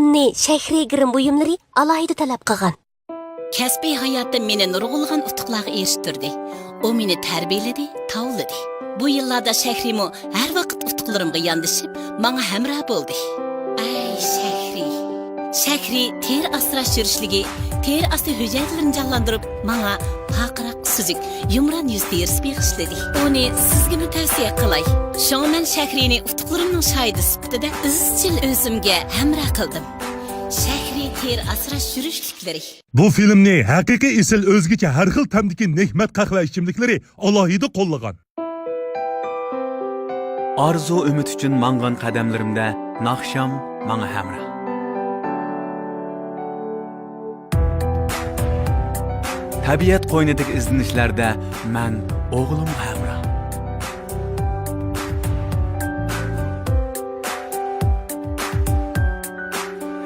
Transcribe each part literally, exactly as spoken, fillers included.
نى شەھرىي گىرىم بۇيۇملىرى ئالاھىدە تەلەپ قىلغان. كەسپىي ھاياتىم مېنى نۇرغۇنلىغان ئۇتۇقلارغا ئېرىشتۈردى. ئۇ مېنى تەربىيەلىدى، تاۋلىدى. بۇ يىللاردا شەھرىيمۇ ھەر ۋاقىت ئۇتۇقلىرىمغا ياندىشىپ، ماڭا ھەمراھ بولدى. ئەي شەھرىي! شەھرىي تېرە ئاسراش يۈرۈشلۈكى تېرە ئاستى ھۈجەيرىلىرىنى جانلاندۇرۇپ، ماڭا پارقىراق، سۈزۈك، يۇمران يۈز تېرىسى بېغىشلىدى. ئۇنى سىزگىمۇ تەۋسىيە قىلاي. شۇڭا مەن شەھرىينى ئۇتۇقلىرىمنىڭ شاھىدى سۈپىتىدە ئىزچىل ئۆزۈمگە ھەمراھ قىلدىم. شەھرىي تېرە ئاسراش يۈرۈشلۈكلىرى. بۇ فىلىمنى ھەقىقىي ئېسىل ئۆزگىچە ھەر خىل تەمدىكى نېمەت قەھۋە ئىچىملىكلىرى ئالاھىدە قوللىغان. ئارزۇ ئۈمىد ئۈچۈن ماڭغان قەدەملىرىمدە ناخشام ماڭا ھەمراھ. تەبىئەت قوينىدىكى ئىزدىنىشلەردە مەن ئوغلۇمغا ھەمراھ.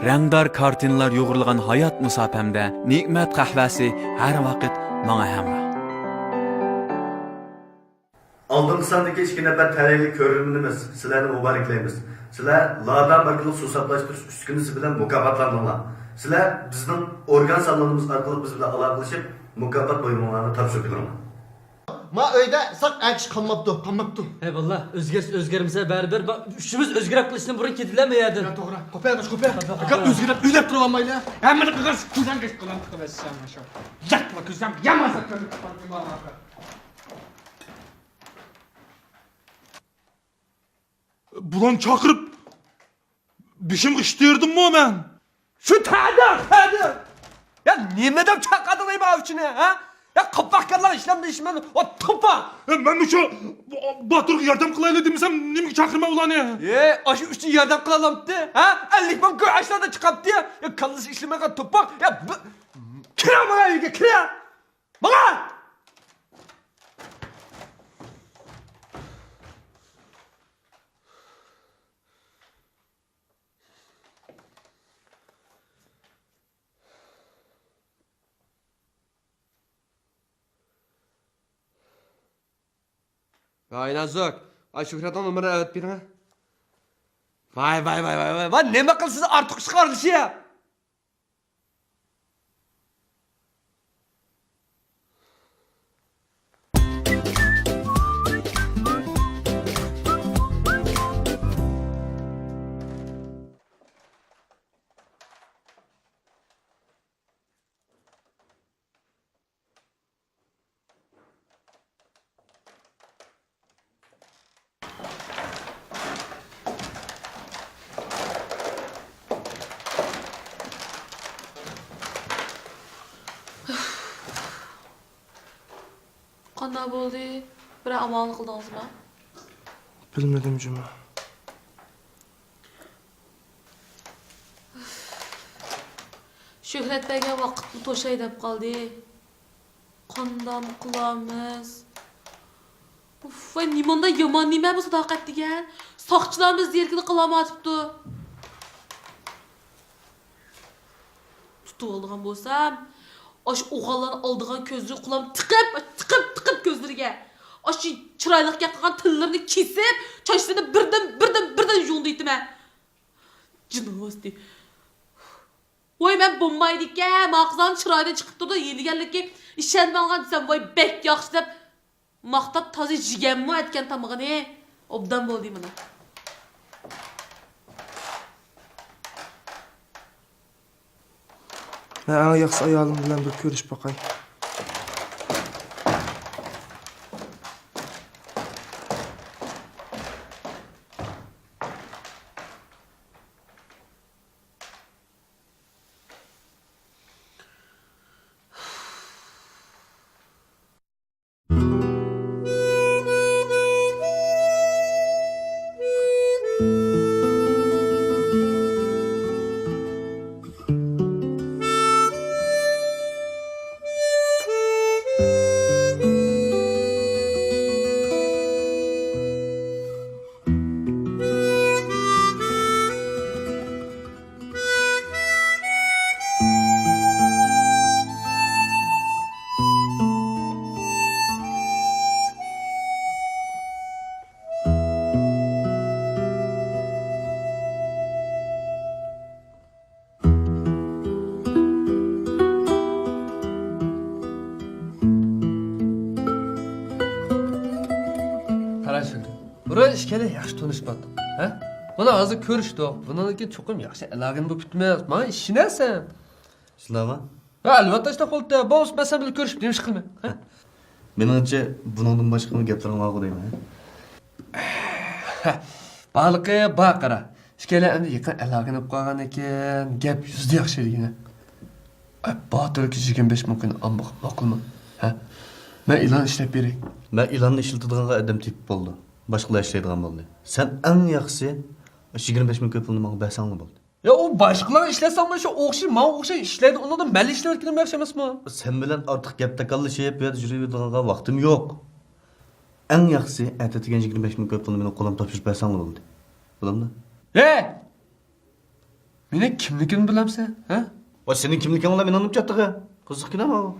رەڭدار كارتىنىلار يۇغۇرۇلغان ھايات مۇساپەمدە نېمەت قەھۋەسى ھەر ۋاقىت ماڭا ھەمراھ. ئالدىنقى ساندىكى ئىككى نەپەر تەلەيلىك كۆرۈرمىنىمىز، سىلەرنى مۇبارەكلەيمىز. سىلەر لادام ئارقىلىق سۇ ساپلاش تۈرۈش ئۈسكۈنىسى بىلەن مۇكاپاتلاندىڭلار. سىلەر بىزنىڭ ئورگان سالونىمىز ئارقىلىق بىز بىلەن ئالاقىلىشىپ، مۇكاپات بۇيۇمىڭلارنى تاپشۇرۇپ بېرىڭلار. ما ئۆيدە ساق ئەكىش قالماپتۇ. قالماپتۇ. ھەي باللا، ئۆزگەرسە ئۆزگەرمىسە بەرىبىر، با-، ئۈچىمىز ئۆزگىرەپ قېلىشتىن بۇرۇن كېتىلەم بۇ يەردىن. يا، توغرا. قوپە، قوپە. قوپە، قوپە. ئۆزگىرەپ ئۆيلەپ تۇرۇۋالمايلى. ھەممىنى قىلغان كۆزەم كەچ قىلام قىلىۋەتسەم شۇ. ياق، كۆزەم يامان زات كۆرۈپ قالدىم. بۇلارنى چاقىرىپ، بېشىمغا ئىش تېرىدىممۇ مەن؟ شۇ تەدە، تەدە! يا نېمە دەپ چاقىردىڭ ماۋۇ ئۈچىنى، ھە؟ يا قاپاق كاللاڭ ئىشلەمدى ئىشمەن، ئو توپا! ئە، مەن مۇشۇ باتۇرغا ياردەم قىلايلى دېمىسەم، نېمىگە چاقىرىمەن ئۇلارنى؟ ئە، ئاشۇ ئۈچىنى ياردەم قىلالامتى، ھە؟ ئەللىك مىڭ كوي ئاشلاردا چىقاتتى، يا كاللىسى ئىشلىمەيدىغان توپا! يا بۇ، كىرە ماڭا ئۆيگە، كىرە! ماڭا! ۋاي نازۇك، ئاي شۆھرەتنىڭ نومۇرىنى ئەۋەتىپ بېرىڭە. ۋاي ۋاي ۋاي ۋاي ۋاي، نېمە قىلسىز ئارتۇق ئىشقا ئارىلىشىپ. قانداق بولدى؟ بىرەر ئامالنى قىلدىڭىزمۇ؟ بىلمىدىم جۇمۇ. شۆھرەت بەرگەن ۋاقىتمۇ توشاي دەپ قالدى. قانداق قىلارمىز؟ ئۇف، ۋاي، نېمانداق يامان نېمە بۇ ساداقەت دېگەن؟ ساقچىلارمۇ زېرىكىدە قىلالمايۋاتىپتۇ. تۇتۇۋالىدىغان بولسام، ئاشۇ ئوغۇللارنى ئالىدىغان كۆزلىرىگە قۇلام تىقىپ، تىقىپ، تىقىپ كۆزلىرىگە. ئاشۇ چىرايلىقكەن قىلغان تىللىرىنى كېسىپ، چاچلىرىنى بىردىن، بىردىن، بىردىن يۇيۇندۇرۇۋېتىمەن. جىنىۋاستى. ۋاي، مەن بولمايدىكەن، ماقۇزان چىرايىدىن چىقىپ تۇرىدۇ، ھىيلىگەرلىككە ئىشەنمەڭلار دېسەم، ۋاي، بەك ياخشى دەپ ماختاپ تازا يېگەنمۇ ئەتكەن تامىقىنى. ئوبدان بولدى مانا. مەن ئەڭ ياخشى ئايالىم بىلەن بىر كۆرۈشۈپ باقاي. بۇرۇن ئىككىلى ياخشى تونۇشۇپ باردۇق، ھە؟ مانا ھازىر كۆرۈشتۇق. بۇنىڭدىن كېيىن چوقۇم ياخشى ئالاقىنى بولۇپ كېتىمىز. ماڭا ئىشىنەسەن؟ شۇنداقمۇ؟ ھە، ئەلۋەتتە، شۇنداق بولدى. بولمىسا مەن سەن بىلەن كۆرۈشۈپ نېمە ئىش قىلىمەن، ھە؟ مېنىڭچە، بۇنىڭدىن باشقىمۇ گەپلىرىڭ بارغۇ دەيمەن، ھە؟ بارلىقى بار، قارا. ئىككىيلەن ئەمدى يېقىن ئالاقىنى ئېلىپ قالغاندىكىن، گەپ يۈزدە ياخشى دېگىنە. ئەي، باتۇر ئاكا، يىگىرمە بەش مىڭ كوينى ئالمىغان ماقۇلمۇ؟ ھە؟ مەن ئېلان ئىشلەپ بېرەي. مەن ئېلاننى ئىشلىتىدىغانغا ئادەم تېپىپ بولدۇم. باشقىلار ئىشلەيدىغان بولدى. سەن ئەڭ ياخشىسى، شۇ يىگىرمە بەش مىڭ كوي پۇلنى ماڭا بەرسەڭلا بولدى. يا، ئۇ باشقىلار ئىشلەتسەڭمۇ شۇ ئوخشاش، ماڭا ئوخشاش ئىشلەيدۇ. ئۇنىڭدىن مەن ئىشلەۋەتكىنىم ياخشى ئەمەسمۇ؟ سەن بىلەن ئارتۇق گەپ تاكاللىشىپ، بۇ يەردە يۈرۈۋېتىدىغانغا ۋاقتىم يوق. ئەڭ ياخشىسى، ئەتە دېگەن يىگىرمە بەش مىڭ كوي پۇلنى مېنىڭ قولۇمغا تاپشۇرۇپ بەرسەڭلا بولدى. بولامدۇ؟ ھەي! مېنىڭ كىملىكىمنى بىلەمسەن، ھە؟ ۋاي، سېنىڭ كىملىكىڭلا مېنىڭ نېمە چاتىقى؟ قىزىق كىنو.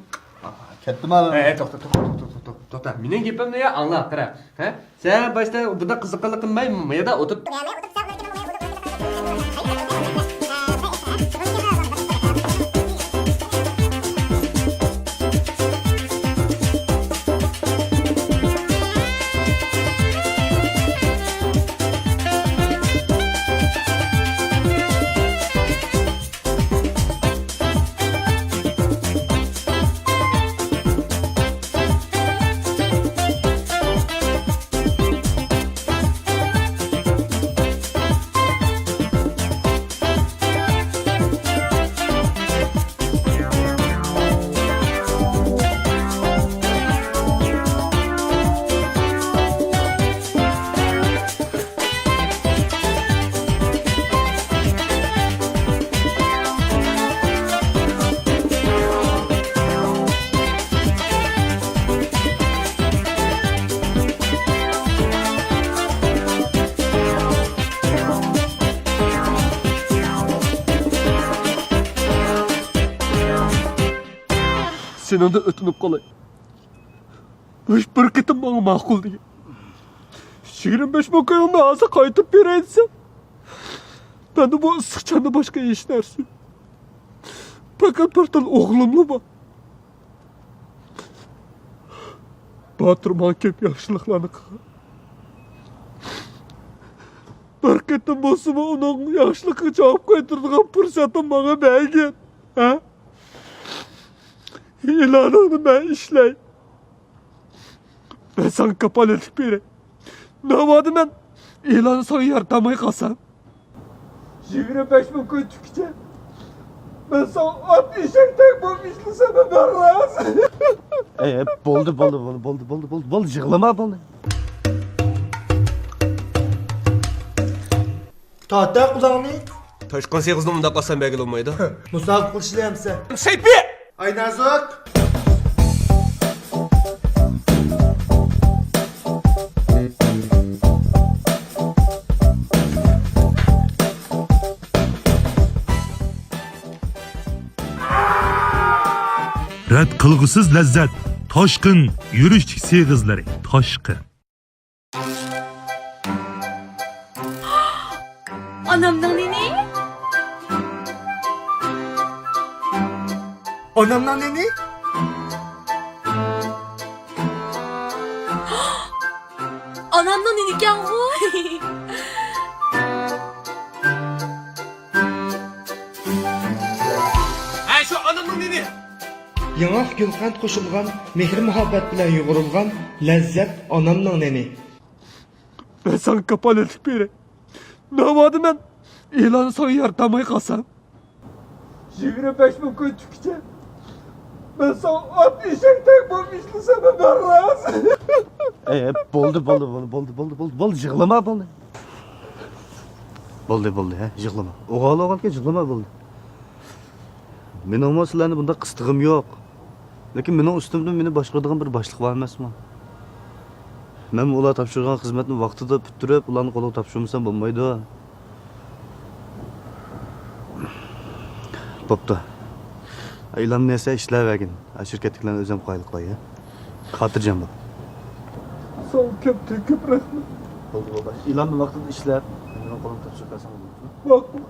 كەتتىم ھە. ھەي، توختا، توختا، توختا، توختا، توختا. مېنىڭ گېپىمنى يا ئاڭلا، قارا. ھە؟ سەن باشتا بۇنداق قىزىققانلىق قىلماي، مايادا ئولتۇر. سېنىڭدىن ئۆتۈنۈپ قالاي. مۇشۇ بىر قېتىم ماڭا ماقۇل دېگىن. يىگىرمە بەش مىڭ كويۇڭنى ھازىر قايتۇرۇپ بېرەي دېسەم، مەندە بۇ ئىسسىق چاندىن باشقا ھېچ نەرسە يوق. پەقەت بىر تال ئوغلۇملا بار. باتۇر ماڭا كۆپ ياخشىلىقلارنى قىلغان. بىر قېتىم بولسىمۇ ئۇنىڭ ياخشىلىقىغا جاۋاب قايتۇرىدىغان پۇرسەتنى ماڭا بەرگىن. ھە؟ ئېلانىڭنى مەن ئىشلەي. مەن ساڭا كاپالەتلىك بېرەي. ناۋادا مەن ئېلاننى ساڭا يارىتالماي قالسام، يىگىرمە بەش مىڭ كوي تۈگىچە مەن ساڭا ئات ئېشەكتەك بولۇپ ئىشلىسەم، مەن رازى. ئەي، ئەي، بولدى، بولدى، بولدى، بولدى، بولدى، بولدى، بولدى، يىغلىما، بولدى. تارتە قۇلاقنى. تاشقان سېغىزنى مۇنداق ئاسان بەرگىلى بولمايدۇ. مۇسابىقە قىلىشلى ئەمسە. سەيپى! ئاينازۇك! رەت قىلغۇسىز لەززەت، تاشقىن، يۈرۈشلۈك سېغىزلىرى، تاشقىن. ئانامنىڭ نېنى؟ ئانامنىڭ نېنى؟ ئانامنىڭ نېنى ئىكەنغۇ؟ ھە، شۇ ئانامنىڭ نېنى. ياڭاق گۈلقەنت قوشۇلغان، مېھىر-مۇھەببەت بىلەن يۇغۇرۇلغان لەززەت ئانامنىڭ نېنى. مەن ساڭا كاپالەتلىك بېرەي. ناۋادا مەن ئېلاننى ساڭا يارىتالماي قالسام، يىگىرمە بەش مىڭ كوي تۈگىچە مەن ساڭا ئات ئېشەكتەك بولۇپ ئىشلىسەم، مەن رازى. ئەي، ئەي، بولدى، بولدى، بولدى، يىغلىما، بولدى. بولدى، بولدى، ھە، يىغلىما. ئوغۇل بولغانكەن، يىغلىما، بولدى. مېنىڭمۇ سىلەرنى بۇنداق قىستىغۇم يوق. لېكىن مېنىڭ ئۈستۈمدە مېنى باشقۇرىدىغان بىر باشلىق بار ئەمەسمۇ؟ مەنمۇ ئۇلار تاپشۇرغان خىزمەتنى ۋاقتىدا پۈتتۈرۈپ، ئۇلارنىڭ قولىغا تاپشۇرمىسام بولمايدۇ. بوپتۇ. ئېلاننى ئەسلى ئىشلەۋەرگىن. شىركەتتىكىلەرنى ئۆزۈم قايىل قىلاي، ھە؟ خاتىرجەم بول. ساڭا كۆپتىن كۆپ رەھمەت. بولدى، بولدى. ئېلاننى ۋاقتىدا ئىشلەپ، مېنىڭ قولۇمغا تاپشۇرۇپ بەرسەڭ بولىدۇ. ماقۇل.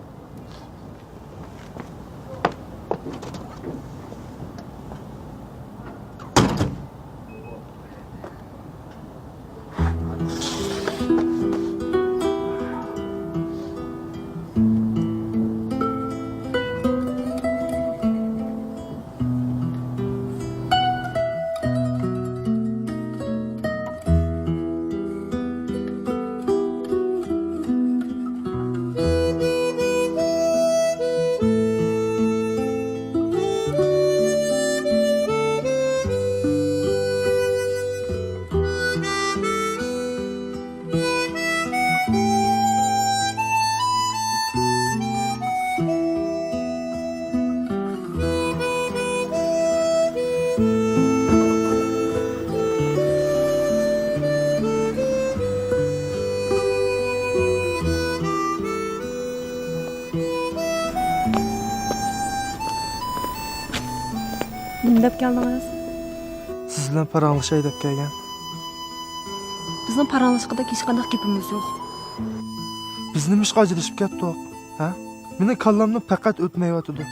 دەپ كەلدىڭىز؟ سىز بىلەن پاراڭلىشاي دەپ كەلگەن. بىزنىڭ پاراڭلاشقۇدەك ھېچقانداق گېپىمىز يوق. بىز نېمىشقا ئاجرىشىپ كەتتۇق؟ ھە؟ مېنىڭ كاللامنى پەقەت ئۆتمەيۋاتىدۇ.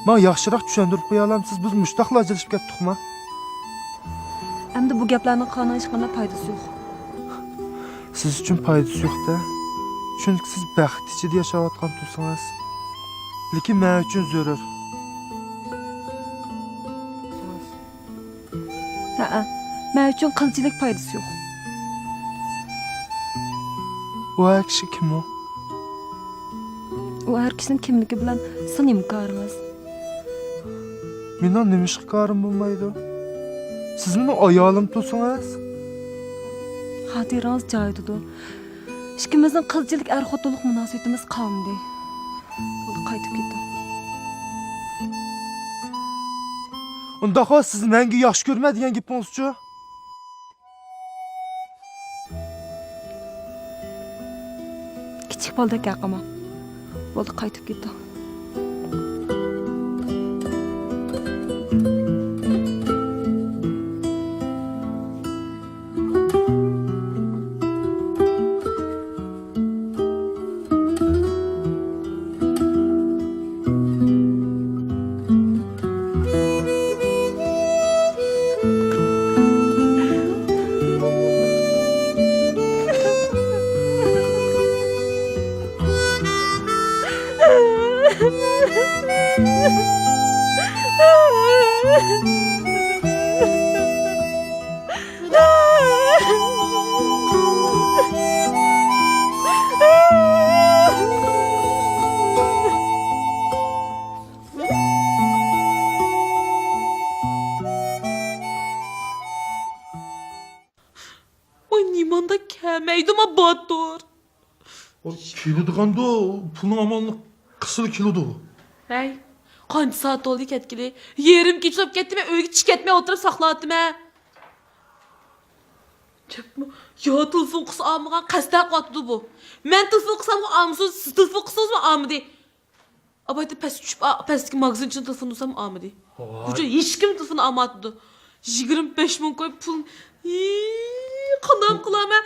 ماڭا ياخشىراق چۈشەندۈرۈپ قويالامسىز، بىز مۇشتاقلا ئاجرىشىپ كەتتۇقما؟ ئەمدى بۇ گەپلەرنى قىلغاننىڭ ھېچقانداق پايدىسى يوق. سىز ئۈچۈن پايدىسى يوق-دە. چۈنكى سىز بەخت ئىچىدە ياشاۋاتقان تۇرسىڭىز. لېكىن مەن ئۈچۈن زۆرۈر. ھەئە، مەن ئۈچۈن قىلچىلىك پايدىسى يوق. ئۇ ئەر كىشى كىم ئۇ؟ ئۇ ئەر كىشىنىڭ كىملىكى بىلەن سىزنىڭ نېمە كارىڭىز؟ مېنىڭ نېمىشقا كارىم بولمايدۇ؟ سىز مېنىڭ ئايالىم تۇرسىڭىز. خاتىرىڭىز جايىدىدۇ. ئىككىمىزنىڭ قىلچىلىك ئەر-خوتۇنلۇق مۇناسىۋىتىمىز قالمىدى. بولدى، قايتىپ كېتىڭ. ئۇنداققا سىز مەڭگۈ ياخشى كۆرمە دېگەن گېپىڭىزچۇ؟ كىچىك بالىدەك گەپ قىلما. بولدى، قايتىپ كېتىڭ. ۋاي، نېمانداق كەلمەيدۇما باتۇر؟ ۋاي، كېلىدىغاندۇ، پۇلنىڭ ئامالىنى قىلسىلا كېلىدۇ. ھەي، قانچە سائەت بولدى كەتكىلى؟ يېرىم كېچە بولۇپ كەتتى، مەن ئۆيگە چىقىپ كەتمەي ئولتۇرۇپ ساقلاۋاتىمەن. يا تېلېفون قىلسا ئالمىغان، قەستەن قىلىۋاتىدۇ بۇ. مەن تېلېفون قىلسامغۇ ئالمىسۇن، سىز تېلېفون قىلسىڭىزمۇ ئالمىدى. ئاۋايدا پەس چۈشۈپ، پەستىكى ماگىزىنچىنىڭ تېلېفونىنى ئۇرسام ئالمىدى. ۋاي. بۇ ھېچكىم تېلېفون ئالمايۋاتىدۇ. يىگىرمە بەش مىڭ كوي پۇل. ھىي، قانداق قىلارمەن؟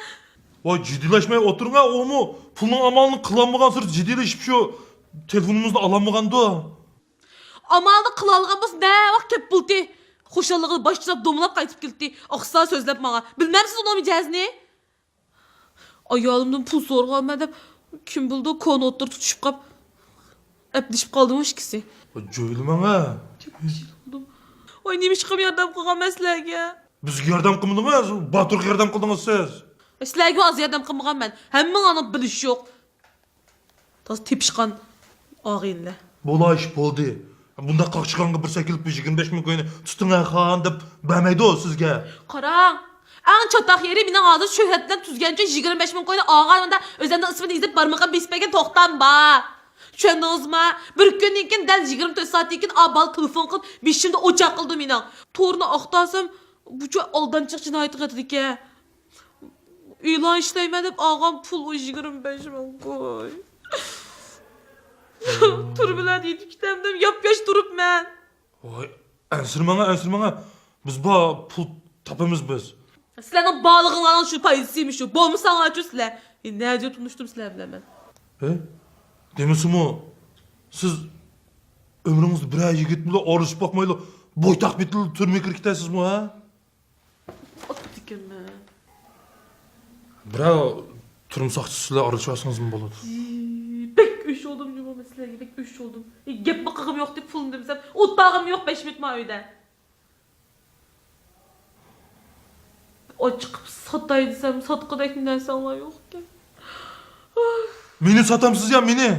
ۋاي، جىددىيلەشمەي ئولتۇرۇڭ ھە، ئۇمۇ پۇلنىڭ ئامالىنى قىلالمىغان سىرى جىددىيلىشىپ شۇ تېلېفونىمىزنى ئالالمىغاندۇ. ئامالنى قىلالىغان بولسا نەۋاق كەپ بولدى. خۇشاللىقىدا باش چىلاپ دومىلاپ قايتىپ كېلىدۇ. ئاقسا سۆزلەپ ماڭا. بىلمەمسىز ئۇنىڭ مىجەزىنى؟ ئايالىمدىن پۇل سورىغانمەن دەپ، كىم بىلىدۇ، كونا ئوتتۇرا تۇتۇشۇپ قاپ، ئەپلىشىپ قالدىمۇ ئىككىسى. جۆيلىمەڭ ھە. ۋاي، نېمىشقا ياردەم قىلغانمەن سىلەرگە؟ بىزگە ياردەم قىلمىدىڭىز، باتۇرغا ياردەم قىلدىڭىز سىز. سىلەرگە ئاز ياردەم قىلمىغانمەن. ھەممىڭلارنىڭ بىلىشى يوق. تازا تېپىشقان ئاغىنىلەر. بولا ئىش بولدى. بۇنداق قاقشىغانغا بىرسى كېلىپ، بۇ يىگىرمە بەش مىڭ كوينى تۇتۇڭ ھە خان دەپ بەرمەيدۇ سىزگە. قاراڭ، ئەڭ چاتاق يېرى مېنىڭ ھازىر شۆھرەت بىلەن تۈزگەنچە يىگىرمە بەش مىڭ كوينى ئالغاندا ئۆزۈمنىڭ ئىسمىنى يېزىپ بارمىقىم بېسىپ بەرگەن توختام بار. چۈشەندىڭىزمۇ؟ بىر كۈندىن كېيىن، دەل يىگىرمە تۆت سائەتتىن كېيىن، ئا، بالا تېلېفون قىلىپ، بېشىمدا ئوچاق قىلىدۇ مېنىڭ. تورنى ئاختارسام، بۇچۇ ئالدامچىلىق جىنايىتىگە قاتىدىكەن. ئېلان ئىشلەيمەن دەپ ئالغان پۇل ئۇ يىگىرمە بەش مىڭ كوي. تۈرمىلەردە يېتىپ كېتەمدىم، ياپياش تۇرۇپمەن. ۋاي، ئەنسىرىمەڭ، ئەنسىرىمەڭ. بىز بار، پۇل تاپىمىز بىز. سىلەرنىڭ بارلىقىڭلارنىڭ شۇ پايدىسىمۇ شۇ. بولمىساڭلارچۇ سىلەر. ئى، نەدە تونۇشتۇم سىلەر بىلەن مەن؟ ھە؟ دېمىسىمۇ، سىز ئۆمرىڭىزدە بىرەر يىگىت بىلەن ئارىلىشىپ باقمايلا، بويتاق پېتىلا تۈرمىگە كىرىپ كېتەسىزمۇ، ھە؟ ئاتتىكەنمەن. بىرەر تۈرمە ساقچىسى بىلەن ئارىلىشىۋالسىڭىزمۇ بولىدۇ. يىي، بەك ئۆچ بولدۇم جۇمۇ مەن سىلەرگە، بەك ئۆچ بولدۇم. ئى، گەپمۇ قىلغۇم يوقتى، پۇلنى دېمىسەم، ئولتۇرغۇم يوق بەش مىنۇت ما ئۆيدە. ئاچىقىپ ساتاي دېسەم، ساتقۇدەك نەرسەڭلار يوقكەن. مېنى ساتامسىز يا مېنى؟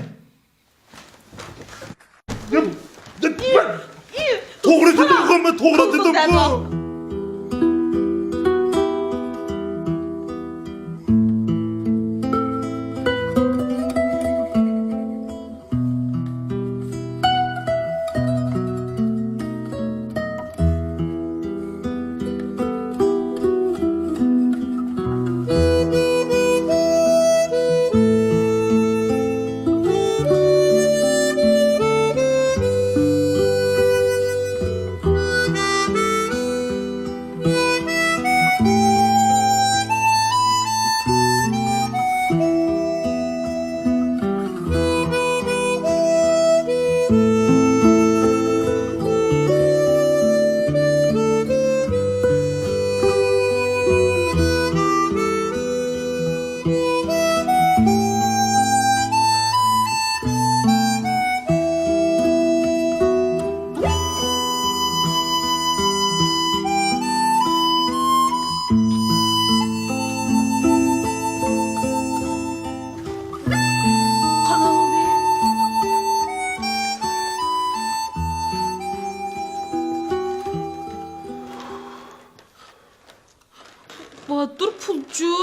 دەپ، دەپ، توغرا دېدىمغۇ مەن، توغرا دېدىمغۇ. باتۇر پۇلچۇ؟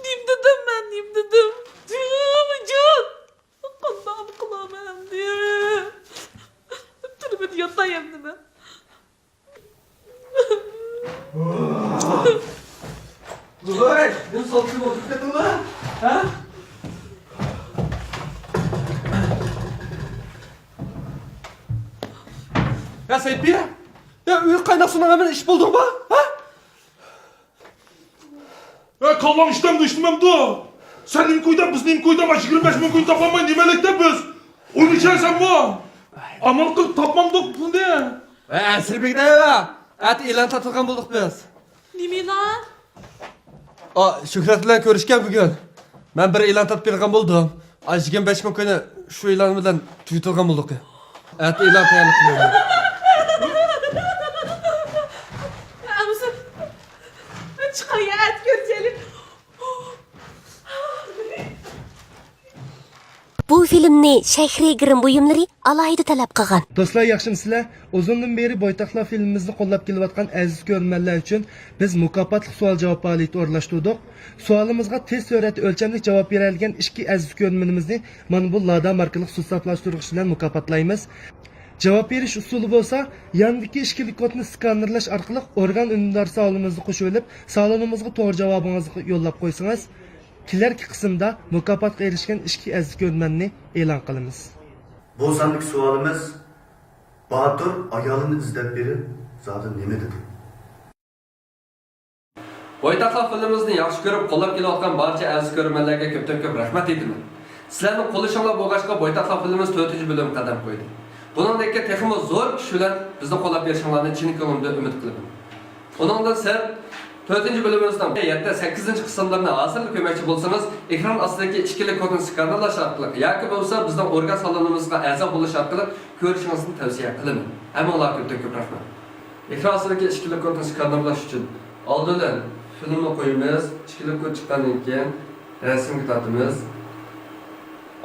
نېمە دېدىم مەن، نېمە دېدىم؟ جان! قانداقمۇ قىلامەن ئەمدى؟ تۈرمىدە ياتاي ئەمدى مەن. ۋاي، نېمە سالقىن ئولتۇرۇپ كەتتىڭلار؟ ھە؟ يا سەيپىيە، يا ئۆي قايناق سۇنىڭ ھەممىنى ئىچىپ بولدۇڭما؟ ھە؟ ئە، كاللاڭ ئىشلەمدۇ، ئىشلىمەمدۇ؟ سەن نېمە كويدا، بىز نېمە كويدا، مانا يىگىرمە بەش مىڭ كوينى تاپالماي نېمە ئەلەكتە بىز؟ ئويلىشايسەنمۇ؟ ئامال قىلىپ تاپمامدۇق پۇلنى. ئە، ئەسلى بىگدە ئەتە ئېلان تارتىدىغان بولدۇق بىز. نېمە ئېلان؟ ئا، شۆھرەت بىلەن كۆرۈشكەن بۈگۈن. مەن بىر ئېلان تارتىپ بېرىدىغان بولدۇم. ئا، يىگىرمە بەش مىڭ كوينى شۇ ئېلان بىلەن تۈگىتىدىغان بولدۇق. ئەتە ئېلان تەييارلىق قىلىمەن. ئەمىسە، چىقاي، ئەتە كۆرۈشەيلى. بۇ فىلىمنى شەھىرىي گىرىم بۇيۇملىرى ئالاھىدە تەلەپ قىلغان. دوستلار، ياخشىمۇسىلەر؟ ئۇزۇندىن بېرى بويتاقلار فىلىمىمىزنى قوللاپ كېلىۋاتقان ئەزىز كۆرۈرمەنلەر ئۈچۈن بىز مۇكاپاتلىق سوئال-جاۋاب پائالىيىتى ئورۇنلاشتۇردۇق. سوئالىمىزغا تېز سۈرئەتتە ئۆلچەملىك جاۋاب بېرەلىگەن ئىككى ئەزىز كۆرۈرمىنىمىزنى مانا بۇ لادا ماركىلىق سۇساپلاشتۇرغۇچ بىلەن مۇكاپاتلايمىز. جاۋاب بېرىش ئۇسۇلى بولسا، ياندىكى ئىككىلىك كودنى سكانېرلاش ئارقىلىق ئورگان ئۈندىدار سالونىمىزدا قوشۇۋېلىپ، سالونىمىزغا توغرا جاۋابىڭىزنى يوللاپ قويسىڭىز، كېلەركى قىسىمدا مۇكاپاتقا ئېرىشكەن ئىككى ئەزىز كۆرۈرمەننى ئېلان قىلىمىز. بۇ ساندىكى سوئالىمىز، باتۇر ئايالىنى ئىزدەپ بېرىپ زادى نېمە دېدى؟ بويتاقلار فىلىمىمىزنى ياخشى كۆرۈپ، قوللاپ كېلىۋاتقان بارچە ئەزىز كۆرۈرمەنلەرگە كۆپتىن كۆپ رەھمەت ئېيتىمەن. سىلەرنىڭ قوللىشىڭلار بولغاچقا، بويتاقلار فىلىمىمىز تۆتىنچى بۆلۈمگە قەدەم قويدى. بۇنىڭدىن كېيىن تېخىمۇ زور كۈچ بىلەن بىزنى قوللاپ بېرىشىڭلارنى چىن كۆڭلۈمدىن ئۈمىد قىلىمەن. ئۇنىڭدىن سىرت، تۆتىنچى بۆلۈمىمىزنىڭ يەتتە، سەككىزىنچى قىسىملىرىنى ھازىرلا كۆرمەكچى بولسىڭىز، ئېكران ئاستىدىكى ئىككىلىك كودنى سكانېرلاش ئارقىلىق ياكى بولمىسا بىزنىڭ ئورگان سالونىمىزغا ئەزا بولۇش ئارقىلىق كۆرۈشىڭىزنى تەۋسىيە قىلىمەن. ھەممىڭلارغا كۆپتىن كۆپ رەھمەت. ئېكران ئاستىدىكى ئىككىلىك كودنى سكانېرلاش ئۈچۈن ئالدى بىلەن فىلىمنى قويىمىز. ئىككىلىك كود چىققاندىن كېيىن رەسىمگە تارتىمىز.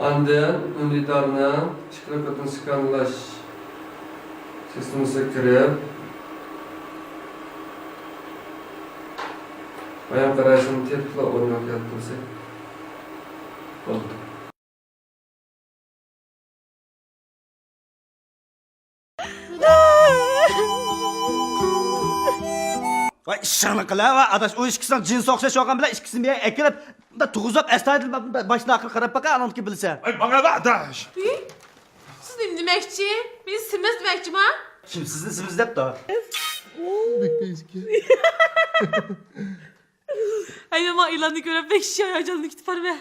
ئاندىن ئۈندىدارنىڭ ئىككىلىك كودنى سكانېرلاش سىستېمىسىغا كىرىپ، بايام قاراشنى تېپىپلا ئورنىغا كەلتۈرسەك بولىدۇ. ۋاي ئىشىڭنى قىلە، ۋاي ئاداش، ئۇ ئىككىسىنىڭ جىنسى ئوخشاش بولغان بىلەن ئىككىسىنى بىر يەرگە ئەكىرىپ، مۇنداق تۇرغۇزۇپ، ئەستايىدىل باشتىن ئاخىر قاراپ باقە، ئانىڭدىكى بىلسە. ئاي، ماڭا ئاداش. ئى، سىز نېمە دېمەكچى؟ مېنى سېمىز دېمەكچىما؟ كىم سىزنى سېمىز دەپتۇ؟ بەك بەزىكى. ئەي، مەن ماڭا ئېلاننى كۆرۈپ بەك شۇ ھاياجانلىنىپ كېتىپ بارىمەن.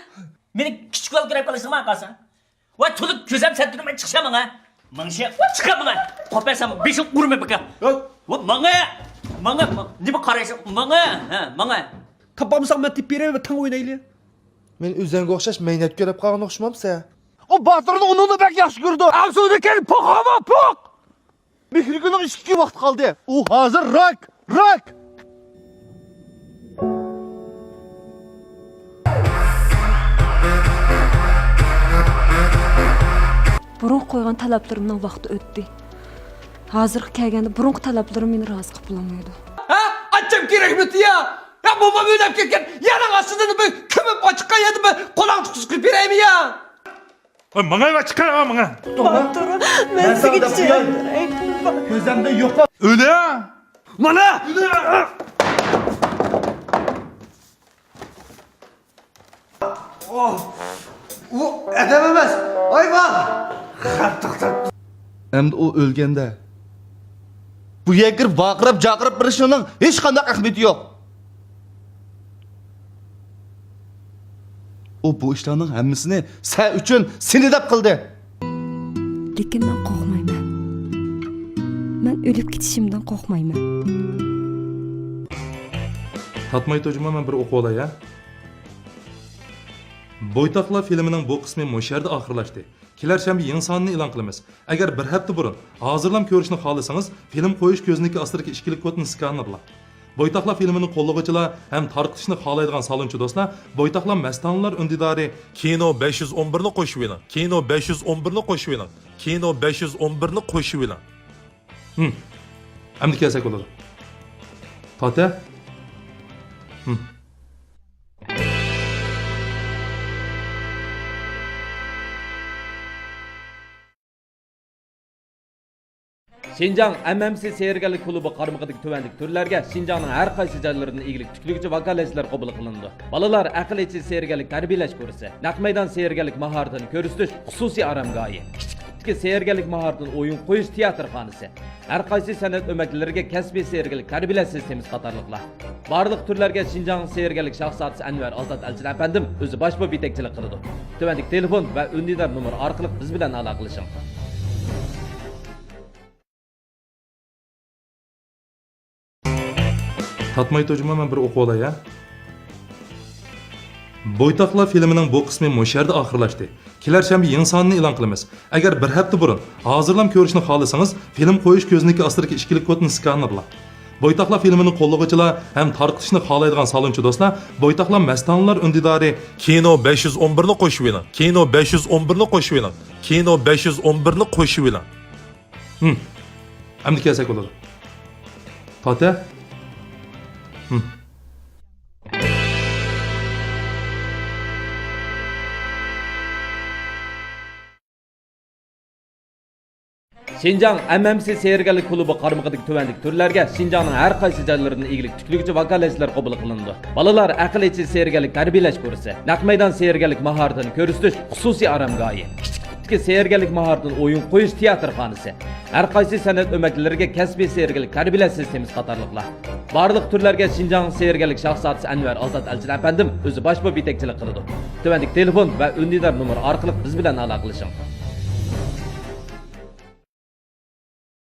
مېنى كىچىك بالا كۆرۈپ قالىسىڭ ماڭا قالساڭ. ۋاي، تولۇپ كۆزۈم سەن تۇرماي چىقسا ماڭا. ماڭشا، ۋاي، چىقا ماڭا. قوپارسام بېشىڭ ئۇرىمەن بىكا. ۋاي، ماڭا. ماڭا، ماڭا. نېمە قارايسەن؟ ماڭا. ھە، ماڭا. تاپالمىساڭ مەن تېپىپ بېرەي، تەڭ ئوينايلى. مەن ئۆزەڭگە ئوخشاش مەينەت كۆرۈپ قالغان ئوخشىمامسەن؟ ئۇ باتۇرنى ئۇنىڭدىن بەك ياخشى كۆرىدۇ. ئاغزىڭدىن كەلگەن پوق ئاۋا پوق! مېھرىگۈلنىڭ ئىككى كۈن ۋاقتى قالدى. ئۇ ھازىر راك، راك! بۇرۇنقى قويغان تەلەپلىرىمنىڭ ۋاقتى ئۆتتى. ھازىرغا كەلگەندە بۇرۇنقى تەلەپلىرىم مېنى رازى قىلىپ بولالمايدۇ. ھە؟ ئاچام كېرەكمىتى يا؟ يا مومام ئۆلۈپ كەتكەن يەرنىڭ ئاستىدىن بىر كۆمۈپ ئاچىققان يەردىن بىر قولاڭ تۇتقۇزۇپ كېلىپ بېرەيمۇ يا؟ ۋاي، ماڭايۋا، چىقاي، ۋاي، ماڭا. باتۇر، مەن سىزگە چۈشەنمەي. كۆزۈمدە يوق. ئۆلە؟ مانا! ئۆلە! ئۇ ئادەم ئەمەس، ھايۋان! خەپ توختاپ. ئەمدى ئۇ ئۆلگەندە، بۇ يەرگە كىرىپ ۋارقىراپ-جارقىراپ بېرىشنىڭ ھېچقانداق ئەھمىيىتى يوق. ئۇ بۇ ئىشلارنىڭ ھەممىسىنى سەن ئۈچۈن، سېنى دەپ قىلدى. لېكىن مەن قورقمايمەن. مەن ئۆلۈپ كېتىشىمدىن قورقمايمەن. تارتماي تۇرجىما، مەن بىر ئوقۇۋالاي ھە. بويتاقلار فىلىمىنىڭ بۇ قىسمى مۇشۇ يەردە ئاخىرلاشتى. كېلەر شەنبە يېڭى سانىنى ئېلان قىلىمىز. ئەگەر بىر ھەپتە بۇرۇن ھازىرلام كۆرۈشنى خالىسىڭىز، فىلىم قويۇش كۆزنىكى ئاستىدىكى ئىككىلىك كودنى سكانېرلاڭ. بويتاقلار فىلىمىنى قوللىغۇچىلار ھەم تارقىتىشنى خالايدىغان سالونچى دوستلار بويتاقلار مەستانىلەر ئۈندىدارى كىنو بەش يۈز ئون بىرنى قوشۇۋېلىڭ. كىنو بەش يۈز ئون بىرنى قوشۇۋېلىڭ. كىنو بەش يۈز ئون بىرنى قوشۇۋېلىڭ. ھىم. ئەمدى كەلسەك بولىدۇ. تاتە. ھىم. شىنجاڭ ئەم ئەم سى سېھىرگەرلىك كۇلۇبى قارمىقىدىكى تۆۋەندىكى تۈرلەرگە شىنجاڭنىڭ ھەر قايسى جايلىرىدىن ئىگىلىك تىكلىگۈچى ۋاكالەتچىلەر قوبۇل قىلىنىدۇ. بالىلار ئەقىل ئېچىش سېھىرگەرلىك تەربىيەلەش كۇرسى، نەق مەيدان سېھىرگەرلىك ماھارىتىنى كۆرسىتىش خۇسۇسىي ئارامگاھى، كىچىك تىپتىكى سېھىرگەرلىك ماھارىتىنى ئويۇن قويۇش تىياتىرخانىسى، ھەر قايسى سەنئەت ئۆمەكلىرىگە كەسپىي سېھىرگەرلىك تەربىيەلەش سىستېمىسى قاتارلىقلار. بارلىق تۈرلەرگە شىنجاڭ سېھىرگەرلىك شاھزادىسى ئەنۋەر ئازاد ئەلچىن ئەپەندىم ئۆزى باش بولۇپ يېتەكچىلىك قىلىدۇ. تۆۋەندىكى تېلېفون ۋە ئۈندىدار نومۇر ئارقىلىق بىز بىلەن ئالاقىلىشىڭ. تاتماي تۇرجىما مەن بىر ئوقۇۋالاي ھە. بويتاقلار فىلىمىنىڭ بۇ قىسمى مۇشۇ يەردە ئاخىرلاشتى. كېلەر شەنبە يېڭى سانىنى ئېلان قىلىمىز. ئەگەر بىر ھەپتە بۇرۇن ھازىرلام كۆرۈشنى خالىسىڭىز، فىلىم قويۇش كۆزنىكى ئاستىدىكى ئىككىلىك كودنى سكانېرلاڭ. بويتاقلار فىلىمىنى قوللىغۇچىلار ھەم تارقىتىشنى خالايدىغان سالونچى دوستلار بويتاقلار مەستانىلار ئۈندىدارى كىنو بەش يۈز ئون بىرنى قوشۇۋېلىڭ. كىنو بەش يۈز ئون بىرنى قوشۇۋېلىڭ. كىنو بەش يۈز ئون بىرنى قوشۇۋېلىڭ. ھىم. ئەمدى كەلسەك بولىدۇ. تاتە. ھىم. شىنجاڭ ئەم ئەم سى سېھىرگەرلىك كۇلۇبى قارمىقىدىكى تۆۋەندىكى تۈرلەرگە شىنجاڭنىڭ ھەر قايسى جايلىرىدىن ئىگىلىك تىكلىگۈچى ۋاكالەتچىلەر قوبۇل قىلىنىدۇ. بالىلار ئەقىل ئېچىش سېھىرگەرلىك تەربىيەلەش كۇرسى، نەق مەيدان سېھىرگەرلىك ماھارىتىنى كۆرسىتىش خۇسۇسىي ئارامگاھى، كىچىك تىپتىكى سېھىرگەرلىك ماھارىتىنى ئويۇن قويۇش تىياتىرخانىسى، ھەر قايسى سەنئەت ئۆمەكلىرىگە كەسپىي سېھىرگەرلىك تەربىيەلەش سىستېمىسى قاتارلىقلار. بارلىق تۈرلەرگە شىنجاڭ سېھىرگەرلىك شاھزادىسى ئەنۋەر ئازاد ئەلچىن ئەپەندىم ئۆزى باش بولۇپ يېتەكچىلىك قىلىدۇ. تۆۋەندىكى تېلېفون ۋە ئۈندىدار نومۇر ئارقىلىق بىز بىلەن ئالاقىلىشىڭ.